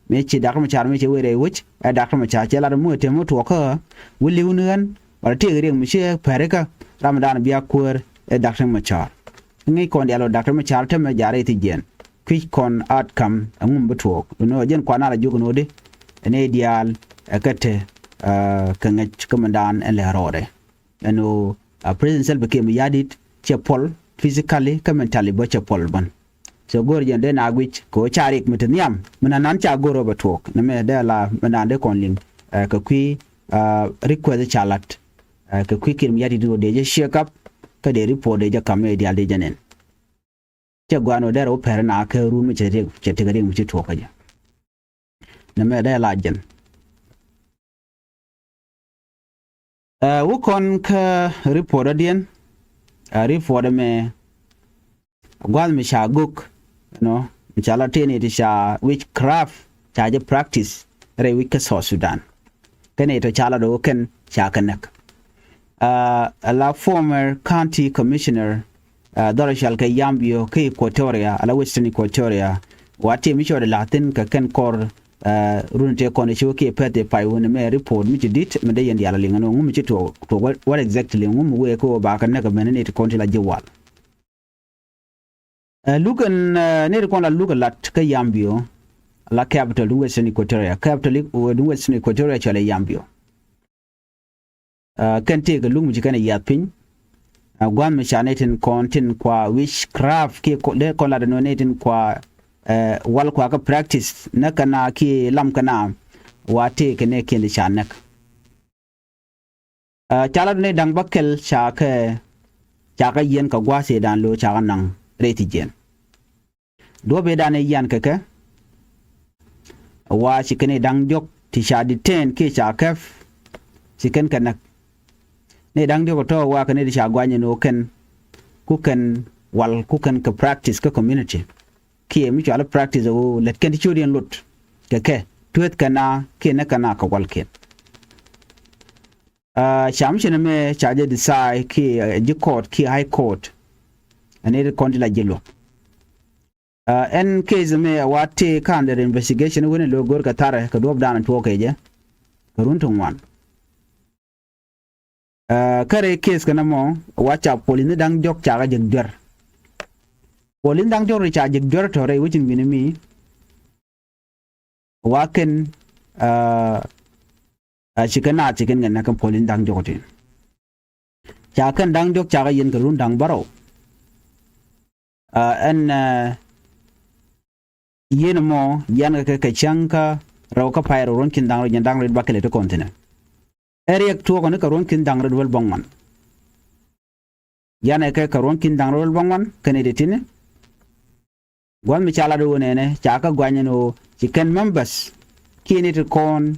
mi ci Doctor Machar mi cɛ wëë rɛy wec ɛ Doctor Machar cɛ lat mi wëë te mi tuɔɔkä wä li̱w ni ɣän wala tëëk riɛk mi ci America. Ram danɛ bia kuäär ɛ Doctor Machar. Ŋi̱i̱c kɔn diaal ɔ Doctor Machar tɛmɛ ja̱ rɛy thi jiɛɛn. Kui̱c kɔn outcome ɛŋu mi bi tuɔɔk. Ɛn ɣöö jɛn kuan a la jiök ɛn ɣöö di ɛn ëë diaal ɛ kä te, ah, kɛ ŋäc kä mindan ɛn lɛ rɔɔdɛ. Ɛn ɣöö, ah, President Salva Kiir Mayardit cɛ puɔl physically kä mentally bä cɛ puɔl bän. So go̱o̱r jɛn dee na guic kɛ ɣöö ca riɛk mi te nhiam mi na nan ca go̱o̱r ɣöö bɛ tuɔɔk. Nɛmɛ dee la mindan dee kɔn liŋ, eh, kɛ kui̱, ah, request ca lat, eh, kɛ kui̱ Kiir Mayardit ɣöö dee jɛ check up kä dee report dee jɛ ka̱m ëë diaal dee jɛ nɛn. Cɛ gua̱a̱n ɔ derɛ wä pɛr na kɛ run mi cɛ riɛk, cɛ tekɛ riɛk mi ci tuɔɔk kä jɛ. Nɛmɛ dee la jɛn. Ɛ, wä kɔn kä report ɔ diɛn, ɛ, report ɛmɛ gua̱th mi ca gök, you know, mi ca la tëë ni ti ca witchcraft ca jɛ practice rɛy wi̱c kä South Sudan. Kɛn i̱ tɔ ca la do̱ kɛn ca kɛ näk. Ah, ala former county commissioner, ah, dhɔr cɔal kɛ Yambio kä Equatoria, ala Western Equatoria. Wa ti mi cɔɔd la thin kɛ kɛn kɔr, ah, run te kɔn ci wä kiɛ pɛth i̱ pay wun mɛ report mi ci dit mi dee yɛn dial liŋ ɛn ŋu mi ci tuɔk, tuɔk what, what exactly ŋu mi wee kä wä ba kɛ näk mɛn ni ti kɔn ti la ji̱ wal. Ɛ, luk ɛn, ɛ, ni ri kɔn la luk ɛ lat kä Yambio, la capital duŋ Western Equatoria, capital i-, duŋ Western Equatoria cɔalɛ Yambio. Ɛ, kɛn tëëkɛ luk mi ci kɛn ɛ yiath piny. Ɛ, gua̱n mi ca ni tin kɔn tin kua witchcraft kiɛ kɔ-, dee kɔn lat ɛn ɣöö ni tin kua, ɛ, wal kua kä practice nä kɛn a kiɛ lam kɛn a wa tëëkɛ ni kiɛn ti ca näk. Ɛ, ca lat ni da̱ŋ bäkɛl ca kɛ, Ca kɛ yiɛn kɛ gua̱a̱th ëëdan lo̱o̱ ca kɛ naŋ rɛy ti jiɛn. Duɔ̱ɔ̱p ëëdan ëë yian kɛ kɛ, wa ci kɛn ëë da̱ŋ diɔ̱k ti ca detain kiɛ ca kɛp, ci kɛn kɛ näk. Ni da̱ŋ diɔ̱k tɔ̱ wa kɛn ëë ti ca guany ɛn ɣöö kɛn ku kɛn wal ku kɛn kɛ practice kä community. Kiɛ mi cɔal i̱ practice ɣöö lät kɛn ti ciötdiɛn lot kɛ kɛ tueeth kɛn a kiɛ näk kɛn a kɛ walkiɛn. Aa, cam ci nɛmɛ ca jɛ decide kiɛ, aa, ji̱ court kiɛ high court. Ɛn ëë ti kɔn ti la ji̱ luɔ̱k. Aa, ɛn case mɛ ɛ wa tëë kä under investigation wen ɛ lo̱ go̱r kɛ tharɛ kɛ duɔ̱ɔ̱pdan tuɔɔk kɛ jɛ kɛ run ti ŋuan. Aa, kä rɛy case kɛn ɛmɔ ɛ wa ca police ni da̱ŋ diɔ̱k ca kɛ jek juɛr. Police ni da̱ŋ diɔ̱k rɛy ca jek juɛr tɔ̱ rɛy wecin wi̱ni mi ɛ wa kɛn, aa, aa, ci kɛn naath ci kɛn kɛ näk kɛn police ni da̱ŋ diɔ̱k ti. Ca kɛn da̱ŋ diɔ̱k ca kɛ yiɛn kɛ run da̱ŋ bärɔw. Aa, ɛn, aa, yiɛn ɛmɔ yian kɛ kɛ cäŋ kä rɛw kä pay rɛw ruɔ̱n ki̱n da̱ŋ rɛw jiɛn da̱ŋ rɛw ba kɛlɛ ti kɔn thi̱nɛ. Ɛ riɛk tuɔɔkɔni kɛ ruɔ̱n ki̱n da̱ŋ rɛw duel bäŋuan. Yian ɛ kɛ kɛ ruɔ̱n ki̱n da̱ŋ rɛw duel bäŋuan kɛn iti ti̱ni. Gua̱th mi ca lat ɣöö nɛnɛ ca kɛ guany ɛn ɣöö ci kɛn members kiɛ ni ti kɔn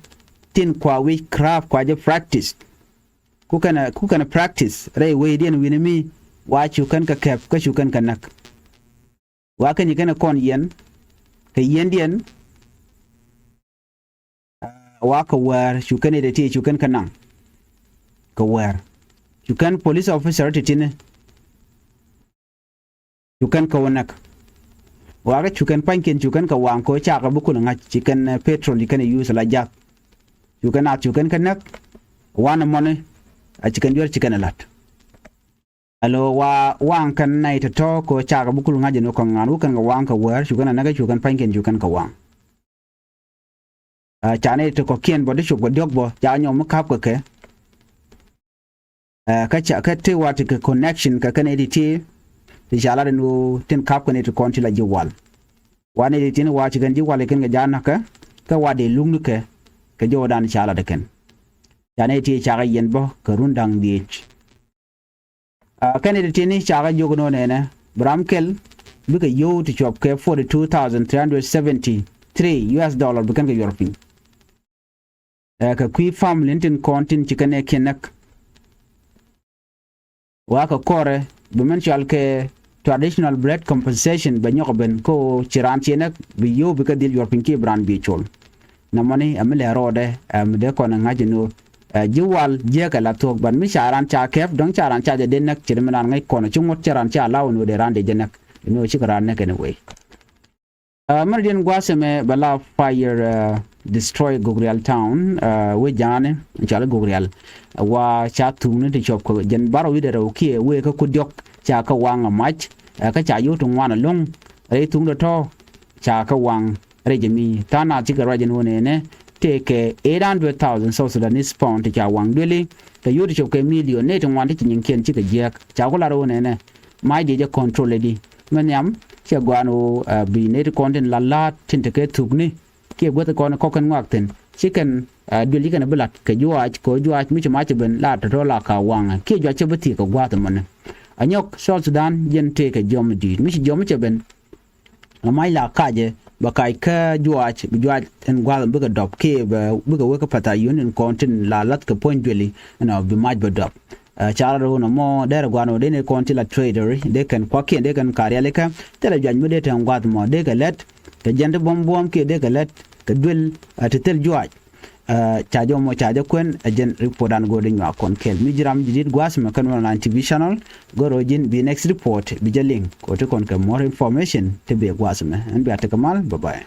tin kua witchcraft kua jɛ practice. Ku kɛn, ku kɛn practice rɛy wecdiɛn wi̱ni mi wa cu kɛn kɛ kɛp kä cu kɛn kɛ näk. Wa kɛn ci kɛn kɔn yiɛn kɛ yiɛndiɛn. Aa, wa kɛ wäär cu kɛn iti ti cu kɛn kɛ naŋ kɛ wäär cu kɛn police officer ti ti̱ni. Cu kɛn kɛ wä näk. Wa kɛ cu kɛn pa̱nykiɛn cu kɛn kɛ waŋ kɛ ɣöö cakɛ bi kul ŋa̱c ci kɛn, aa, petrol ci kɛn ɛ use la jath. Cu kɛn naath cu kɛn kɛ näk. Wanɛ mɔni a ci kɛn juɛr ci kɛn ɛ la̱t. Alo wa waŋ kɛn nɛy tɔ̱tɔ̱ kɛ ɣöö cakɛ bi kul ŋa̱c ɛn ɣöö kɛ ŋa̱n wä kɛn kɛ waŋ kɛ wäär cu kɛn ɛ näk kä cu kɛn pa̱nykiɛn cu kɛn kɛ waŋ. Aa, ca nɛy ti kɔ̱kiɛn bɔ ti cop kɛ diɔ̱k bɔ ca nyɔm mi ka̱p kɛ kɛ. Aa, kä ca kä ti wa ti kɛ connection kɛ kɛn iti ti ti ca lat ɛn ɣöö tin ka̱p kɛn iti kɔn ti la ji̱ wal. Wa nɛy ti tin wa ci kɛn ji̱ wal kɛn kɛ ja̱a̱n näk kɛ kä wa dee lukni kɛ kɛ jɔwdan ca lat ɛ kɛn. Ca nɛy ti ca kɛ yiɛn bä kɛ run da̱ŋ dhieec. Aa, kɛn iti ti̱ni cakɛ jiök inɔ nɛnɛ bi ram kɛl bikɛ yio̱w ti cuɔp kɛ forty two thousand three hundred seventy three U S dollar bi kɛn kɛ yuɔr piny. Aa, kɛ kui̱ family ni tin kɔn tin ci kɛn ɛ kiɛn näk. Wa kɛ kɔrɛ bi mɛn cɔal kɛ traditional blood compensation bɛ nyɔk ben ko ci raan ci näk bi yio̱w bikɛ dhil yuɔr piny kiɛ bi raan bi col. Nɔmɔni ɛ mi lɛ rɔɔdɛ ɛ mi dee kɔn ɛ ŋa̱c inɔ, ɛ, ji̱ wal jiäkɛ la thuɔ̱k, but mi ca raan ca kɛp dɔ̱ŋ ca raan ca jɛ dee näk ci ri mi raan ŋäc kɔn ci ŋuɔ̱t ca raan ca law inɔ dee raan dee jɛ näk inɔ cikɛ raan näk anyway. Ɛ, mɛn diɛn gua̱a̱th ɛmɛ bɛ la fire, ɛ, destroy Gogrial town, ɛ, wec ja̱a̱ni cɔal Gogrial. Ɛ, wa ca thuŋni ti cɔp kɛ jɛn bärɔw wi̱cdɛ rɛw kiɛ wëë kä ku diɔ̱k ca kɛ waŋ ɛ mac, ɛ, kä ca yio̱w ti ŋuan ɛlɔ̱ŋ rɛy thuŋdɛ tɔ̱ ca kɛ waŋ rɛy jɛ mi tha̱a̱ŋ naath cikɛ ruac ɛn ɣöö nɛnɛ tëëkɛ eight hundred thousand South Sudanese pound ti ca waŋ duëli kɛ yio̱w ti cop kɛ million nɛy ti ŋuan ti ci nyiŋkiɛn cikɛ jiääk. Ca ku lar ɣöö nɛnɛ mac diɛ jɛ control ɛ di mi nhiam cɛ gɔaa ɛn ɣöö, ɛ, bi nɛy ti kɔn tin la la̱a̱t tin te kɛ thukni kiɛ guäth kɔn kɔk kɛn ŋɔak thi̱n ci kɛn, ɛ, duël ci kɛn bi la̱t kɛ juaac kɛ ɣöö juaac mi ci mac cɛ ben la tɔ̱tɔ̱ la ka waŋɛ kiɛ juaac cɛ bi thiek kɛ gua̱a̱th ɛmɔni. Anyɔk South Sudan jɛn tëëkɛ jiɔam mi di̱i̱t mi ci jiɔam mi cɛ ben. Ɛ mac la kacɛ bɛ kac kä juaac bi juaac ɛn gua̱a̱th bikɛ dɔp kiɛ bɛ bikɛ wek kä pa̱tha yio̱n in kɔn tin la la̱th kɛ puɔ̱ny juëli ɛnɔ bi mac bɛ dɔp. Ɛ, ca rɔ ro̱o̱n ɛmɔ derɛ gua̱a̱r ɛnɔ dee ni kɔn ti la trader dee kɛn kuakiɛn dee kɛn karialikä thilɛ juac mi dee tɛn gua̱a̱th ɛmɔ dee kɛ lɛt kɛ jɛn ti buɔ̱m buɔ̱m kiɛ dee kɛ lɛt kɛ duël, ɛ, ti thil juaac. Ɛ, ca jɛ mɔ ca jɛ kuɛn ɛ jɛn report an go̱o̱r di nyuak kɔn kɛl mi ji̱ ram ji̱ di̱t gua̱a̱th mɛ kɛn wä online T V channel. Go̱o̱r ɣöö ji̱n bi next report bi jɛ liŋ kɛ ɣöö ti kɔn kɛ more information ti bɛ gua̱a̱th mɛ ɛn bia tekɛ mal. Bye bye.